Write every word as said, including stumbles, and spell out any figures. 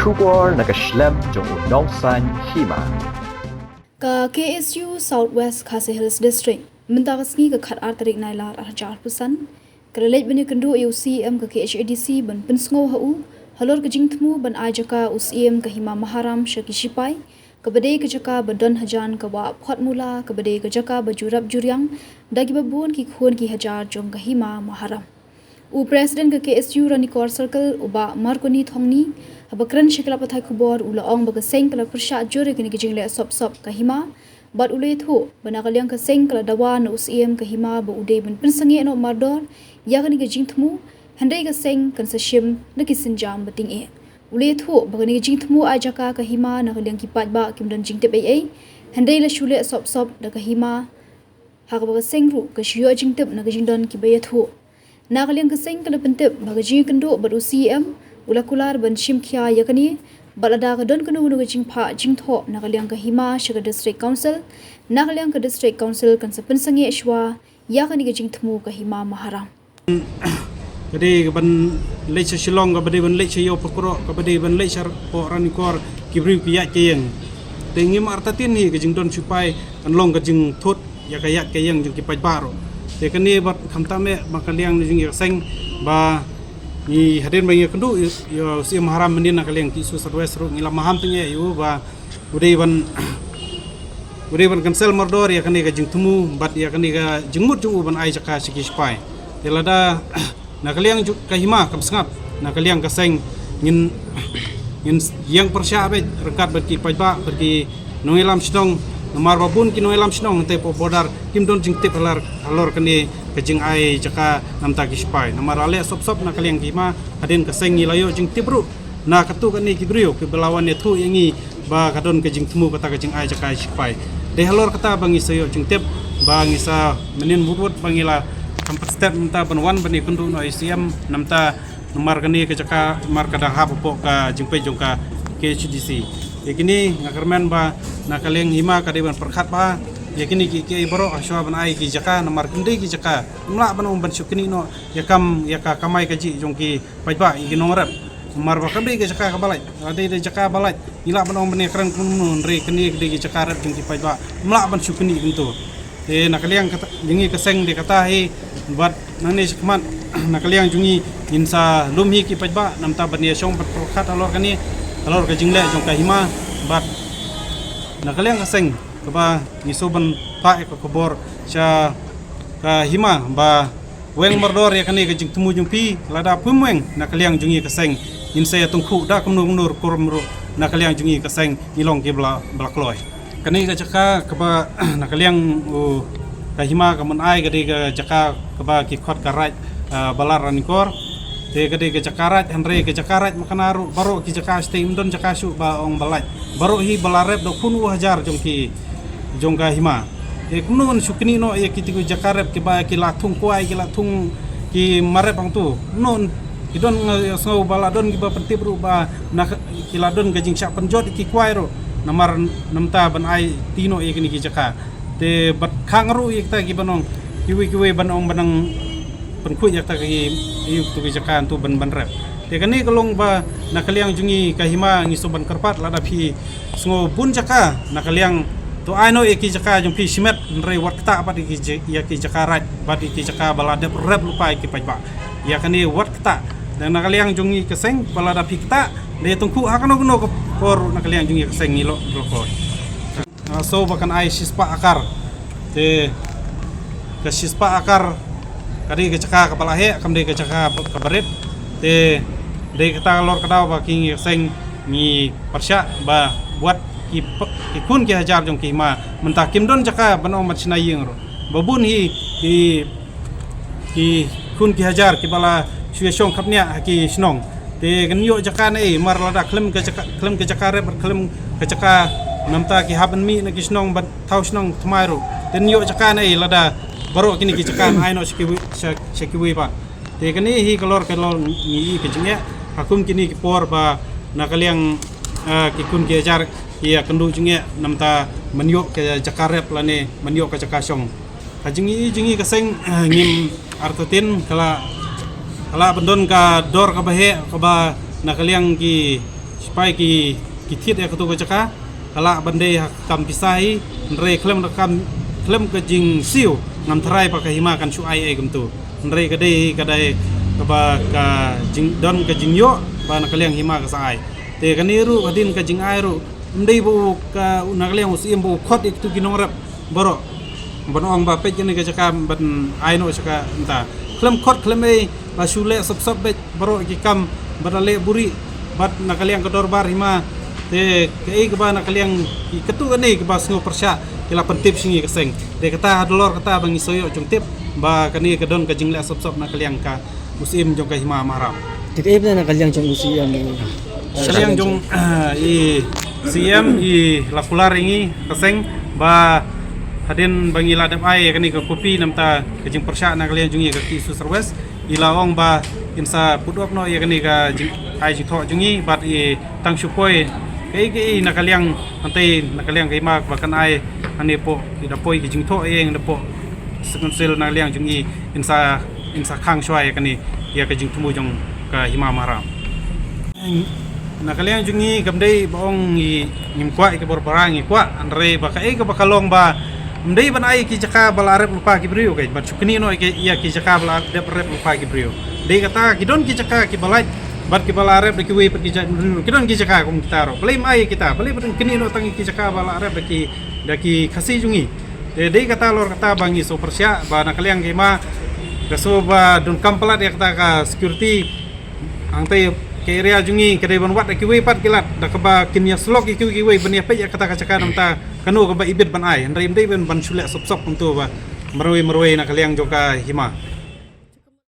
Khubor na ka shlem jong u nongsaiñ hima. Ka K S U South West Khasi Hills District mynta ka sngi ka khat ar tarik Nailar ar hajar arphew san ka la leit ban ïakynduh ïa u C E M ka K H A D C ban pynsngew ha u halor ka jingthmu ban ai jaka u C E M ka Hima Maharam sha ki shipai, kaba dei ka jaka ba don hajan ka wah Photmula, kaba dei ka jaka ba ju rep ju riang da kiba bun ki khun ki hajar jong ka Hima Maharam. U President ka K S U Ranikor Circle, u Bah Marconi Thongni, haba kren sha ki lad pathai khubor, u la ong ba ka seng ka la pyrshah jur ïa kane ka jingleh sop sop ka hima, bad u la ïathuh ba na ka liang ka seng ka la dawa na u C E M ka hima ba u dei ban pynsangeh noh mardor ïa kane ka jingthmu, hynrei ka seng kan sa shim da ki sienjam ba tyngeh. U la ïathuh ba kane ka jingthmu ai jaka ka hima na ka liang ki paidbah kim don jingtip ei ei, hynrei la shu leh sop sop da ka hima, ha kaba ka seng ruh ka shu ïoh jingtip na ka jingdon kiba ïathuh. Na ka liang ka seng ka la pyntip ba ka jingïakynduh bad u C E M u la kular ban shim khia ïa kane, bad lada ka don kano kano ka jingphah jingthoh na ka liang ka hima sha ka District Council, na ka liang ka District Council kan sa pynsangeh shuwa ïa kane ka jingthmu ka Hima Maharam. Ka dei ka ban leit sha Shillong, kaba dei ban leit sha Ïew Pakroh, kaba dei ban leit sha Pok Ranikor, ki briew ki ïaid ka ïeng. Te ngim artatien hi ka jingdon shipai kan long ka jingthut ïa ka ïaid ka ïeng jong ki paidbah ruh. Te kane bad khamtam eh ba ka liang jong ka seng ba ngi hadien ba ngi ïakynduh ïa u C E M Maharam mynnin na ka liang K S U South West ruh ngi la maham tyngeh ïa u ba u dei ban u dei ban cancel mardor ïa kane ka jingthmu bad ïa kane ka jingmut jong u ban ai jaka sha ki shipai. Te lada na ka liang jong ka hima kam sngap, na ka liang ka seng ngin ngin ïeng pyrshah beit ryngkat bad ki paidbah bad ki nongïalam shnong, namar ba bun ki nongïalam shnong hangtei hapoh border kim don jingtip halor halor kane ka jingai jaka namar ki shipai. Namar la leh sop sop na ka liang ka hima, hadien ka seng ngi la ïoh jingtip ruh na katto katne ki briew kiba la wan ïathuh ïa ngi ba ka don ka jingthmu kata ka jingai jaka shipai. Dei halor kata ba ngi sa ïoh jingtip ba ngi sa mynnin mut mut ba ngi la kam pat step mynta ban wan ban ïakynduh noh ïa u C E M namar kane ka jaka namar ka dang hap hapoh ka jingpeit jong ka K H A D C. Te kine nga kyrmen ba na ka liang hima ka dei ban pyrkhat bha ïa kine ki, ki baroh ha shuwa ban ai ki jaka namar kim dei ki jaka, ym lah ban ong ban shu knieh noh ïa kam ïa ka kamai kajih jong ki paidbah, ïa ki nongrep. Namar ba kam dei ka jaka kaba lait. Lada dei jaka ba lait, ngi lah ban ong ban ïakren kumno, hynrei kane ka dei ka jaka rep jong ki paidbah, ym lah ban shu knieh kumto. Te na ka liang kata jong ngi ka seng dei kata hi, bad nangne shakhmat na ka liang jong ngi ngin sa lum hi ki paidbah namar ban ïashong bad pyrkhat halor kane, halor ka jingleh jong ka hima. Bad na ka liang ka seng kaba ngi shu ban phah ïa ka khubor sha ka hima ba weng mardor ïa kane ka jingthmu jong phi, lada phim weng na ka liang jong ngi ka seng ngin sa ïatyngkhuh da kumno kumno rukom ruh na ka liang jong ngi ka seng ngi long kiba la, ba la kloi. Kane ka jaka kaba na ka liang u ka hima ka Mon Ai ka dei ka jaka kaba ki khot ka Raid, ah, Balar Ranikor. Te ka dei ka jaka Raid, hynrei ka jaka Raid ma kane ruh baroh ki jaka shatei ym don jaka shuh ba ong ba lait. Baroh hi ba la rep da khun u hajar jong ki jong ka hima. Te kumno ngan shu knieh noh ïa kito ki jaka rep kiba ki la thung kwai, ki la thung ki marep hangto. Kumno ki don, nga sngew ba la don kiba pyntip ruh ba na ki la don ka jingshah pynjot ïa ki kwai ruh. Namar namar ban aiti noh ïa kine ki jaka. Te bad khang ruh ïa kita kiba ong kiwei kiwei ban ong ban nang pynkhuid ïa kita ki, ïa kito ki jaka hangto ban, ban rep. Te kane ka long ba na ka liang jong ngi ka hima ngi shu ban kyrpad, lada phi sngew bun jaka na ka liang, to ai noh ïa ki jaka jong phi shimet, hynrei wat ktah pat ïa ki ja-, ïa ki jaka Raid bad ïa ki jaka ba la dep rep lypa ïa ki paidbah. Ïa kane wat ktah. Te na ka liang jong ngi ka seng ba lada phi ktah, leit tyngkhuh ha kano kano ka por na ka liang jong ngi ka seng ngi lah, lah kloi. Nga sngew ba kan ai shispah akar. Te ka shispah akar ka dei ka jaka kaba la heh, kam dei ka jaka ba, kaba rit. Te dei kata halor ka daw ba ki ngi seng ngi pyrshah ba bad ki p-, ki khun ki hajar jong ki hima mynta kim don jaka ban ong ban shna ïing ruh. Ba bun hi ki ki khun ki hajar kiba la shu ïashong khapniah ha ki shnong. Te kan ïoh jaka naei, mar lada khlem ka jaka, khlem ka jaka rep, khlem ka jaka namar ki hap ban mih na ki shnong ban thaw shnong thymmai ruh. Te kan ïoh jaka naei lada baroh kine ki jaka ngan ai noh sha kiwei, sha, sha kiwei pat. Te kane hi ka lor, ka lor ngi i ka jingeh ha kum kine ki por ba na ka liang, ah, ki khun ki hajar ki ïakynduh jingeh namar ban ïoh ka jaka rep lane ban ïoh ka jaka shong. Ka jingïohi jong ngi ka seng, eh, ngim artatien ka la, ka la ban don ka dor kaba heh kaba na ka liang ki Sipai ki, ki thied ïa katu ka jaka, ka lah ban dei ha ka kam pisa hi, hynrei khlem da kam, khlem ka jingsiew, ngam tharai ba ka hima kan shu ai ei kumtu. Hynrei ka dei, ka dei, kaba ka jing, don ka jingïoh, ba na ka liang hima ka sa ai. Te kane ruh, hadien ka jingai ruh, ym dei ba u ka, na ka liang u Syiem ba u khot ïa kitu ki nongrep baroh. Ban ong ba peit kane ka jaka ban ai noh sha ka mynta. Khlem khot khlem ei, la shu leh sop sop beit baroh ki kam, bad la leh buhrieh, bad na ka liang ka dorbar hima. Te kaei kaba na ka liang ki katu kane kaba sngew pyrshah, ki la pyntip sha ngi ka seng. Te kata hadalor kata ba ngi sa ïoh jingtip, ba kane ka don ka jingleh sop sop na ka liang ka u Syiem jong ka hima Maharam. Te kaei ba na ka liang jong u Syiem? Ka liang jong, ah, i Syiem i la kular ïa ngi ka seng ba hadien ba ngi la dep ai ïa kane ka kopi namar ka jingpyrshah na ka liang jong ngi ka Kyi Hsu Service, i la ong ba in sa put up noh ïa kane ka jing, ai jingthoh jong ngi bad i tang shu poi kaei kaei na ka liang, hangtei na ka liang ka hima ba kan ai hangne hapoh, i da poi ki jingthoh ïa ngi hapoh City Council na ka liang jong ngi, in sa, in sa khang shuwa ïa kane, ïa ka jingthmu jong ka hima Maharam. Na ka liang jong ngi kam dei ba ong ngi, ngim kwah ïa ka bor bara, ngi kwah, hynrei ba kaei kaba ka long ba ym dei ban ai ki jaka ba la rep lypa ki briew, ka, bad shu knieh noh ïa ki, ïa ki jaka ba la dep rep lypa ki briew. Dei kata ki don ki jaka kiba lait, bad kiba la rep da kiwei pat ki jaitbynriew, ki don ki jaka kum kita ruh. Balei ym ai ïa kita, balei ba dang knieh noh tang ïa ki jaka ba la rep da ki, da ki Khasi jong ngi. Te dei kata lor kata ba ngi sngew pyrshah ba na ka liang ka hima, ka sngew ba donkam palat ïa kata ka security. Hangtei ka area jong ngi ka dei ban wad da kiwei pat ki lad, da kaba kin ïa slok ïa kiwei kiwei ban ïa peit ïa kata ka jaka namar kano kaba i bit ban ai. Hynrei ym dei ban, ban shu leh sop sop kumtu ba marwei marwei na ka liang jong ka hima.